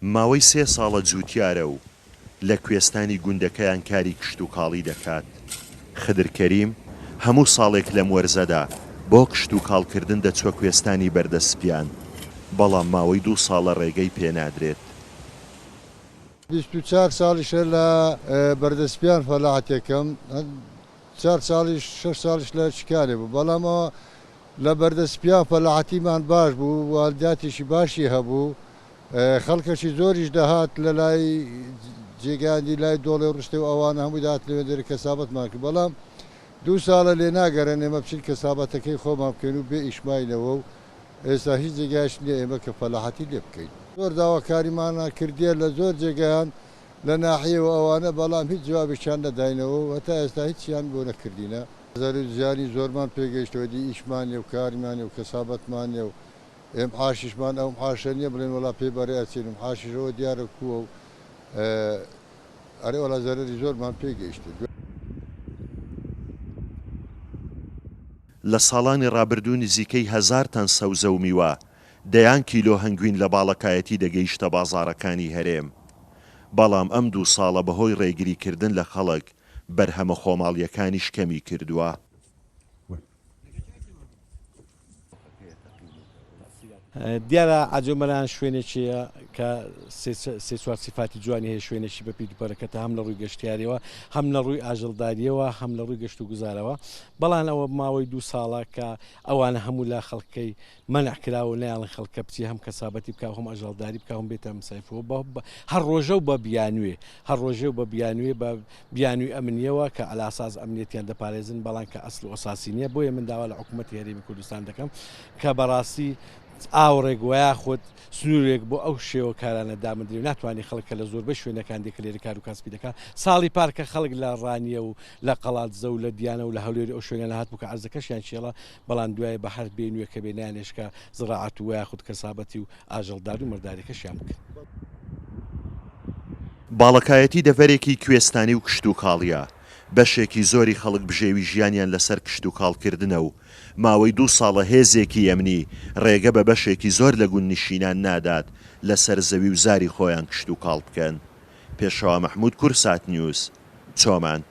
ماوەی سێ ساڵە جووتیارە و لە کوێستانی گوندەکەیان کاری کشتوکاڵی دەکات. خدر کەریم هەموو ساڵێک لەم وەرزەدا بۆ کشتوکاڵکردن دەچووە کوێستانی بەردەسپیان، بەڵام ماوەی دوو ساڵە رێگەی پێنادرێت. 24 ساڵیشە لە بەردەسپیان فەلاحەتێکم، چار ساڵیش شەش ساڵیش لە شکانێ بوو، بەڵام ئەوە لە بەردەسپیان فەلاحەتیمان باش بوو، وارداتێکی باشی هەبوو، خەڵکەکی زۆریش دەهات لە لای جێگایان دی لای دۆڵێ ڕوستێ و ئەوانە هەمووی دەهات لەوێندەرێ کەسابەتمان کرد بەڵام دوو ساڵە لێ ناگەرێن ئێمە بچین کەسابەتەکەی خۆمان بکەین و بێ ئیش ماینەوە و ئێستا هیچ جێگایش نیە ئێمە کە فەلاحەتی لێ بکەین. زۆر داواکاریمان کردیە لە زۆر جێگایان لە ناحیە و ئەوانە بەڵام هیچ جوابێکیان نەداینەوە و هەتا ئێستا هیچیان بۆ نەکردینە. زەرەر و زیانی زۆرمان پێگەیشتەوە دی ئیشمان نیە و کارمان نیە و کەسابەتمان نیە و ئێ معاشیشمان ئەو معاشە نیە بڵێن وەڵا پێی بەڕێ ئەچین و معاشیش ئەوە دیارە کووە و ئەرێ وەڵا زەرەری زۆرمان پێ گەیشت. لە ساڵانی ڕابردوو نزیکەی هەزار تەن سەوزە و میوە، دەیان کیلۆ هەنگوین لە باڵەکایەتی دەگەیشتە بازاڕەکانی هەرێم، بەڵام ئەم دوو ساڵە بەهۆی ڕێگریکردن لە خەڵک بەرهەمە خۆماڵییەکانیش کەمی کردووە. دیارە عەجۆمەران شوێنێکیە کە سێ چوار سیفاتی جوانی هەیە شوێنێکی بە پیت و پەرەکەتە هەم لە ڕووی گەشتیاریەوە هەم لە ڕووی ئاژەڵداریەوە هەم لە ڕووی گەشت و گوزارەوە بەڵام ئەوە ماوەی دوو ساڵە کە ئەوانە هەموو لا خەڵکەی مەنع کراوە و نایەڵن خەڵک کە بچێ هەم کەسابەتی بکا و هەم ئەژاڵداری بکا و هەم بێتە ئەم سەیفەوە بە هەر ڕۆژە و بە بیانوێ هەر ڕۆژێ و بە بیانوێ بە بیانوی ئەمنیەوە کە عەلاساس ئەمنیەتیان دەپارێزن بەڵام کە ئەسل و ئەساسی نیە بۆیە من داوا لە حکومەتی هەرێمی کوردستان دەکەم کە بەڕاستی ئاوڕێک وەیاخود سنوورێک بۆ ئەو شێوە کارانە دابندرێ و ناتوانانی خەڵک کە لە زۆربەی شوێنەکان دێ کە لێرە کار و کاسپی دەکا ساڵی پار کە خەڵک لە ڕانیە و لە قەڵادزە و لە دیانە و لە هەولێری ئەو شوێنانە هاتبوو کە عەرزەکەشیان کێڵە بەڵام دوای بە هەر بێنوێ کە بێ نانێشکا زڕاعەت و وەیاخود کەسابەتی و ئاژەڵداری و مەڕداریەکەشیان بکەن. باڵەکایەتی دەڤەرێکی کوێستانی و کشتوکاڵییە، بەشێکی زۆری خەڵک بژێوی ژیانیان لەسەر کشتوکاڵ کردنە و ماوەی دوو ساڵە هێزێکی ئەمنی رێگە بە بەشێکی زۆر لە گوندنشینان نادات لەسەر زەوی و زاری خۆیان کشتوکاڵ بکەن. پێشەوا مەحمود، کوردسات نیوز، چۆمان.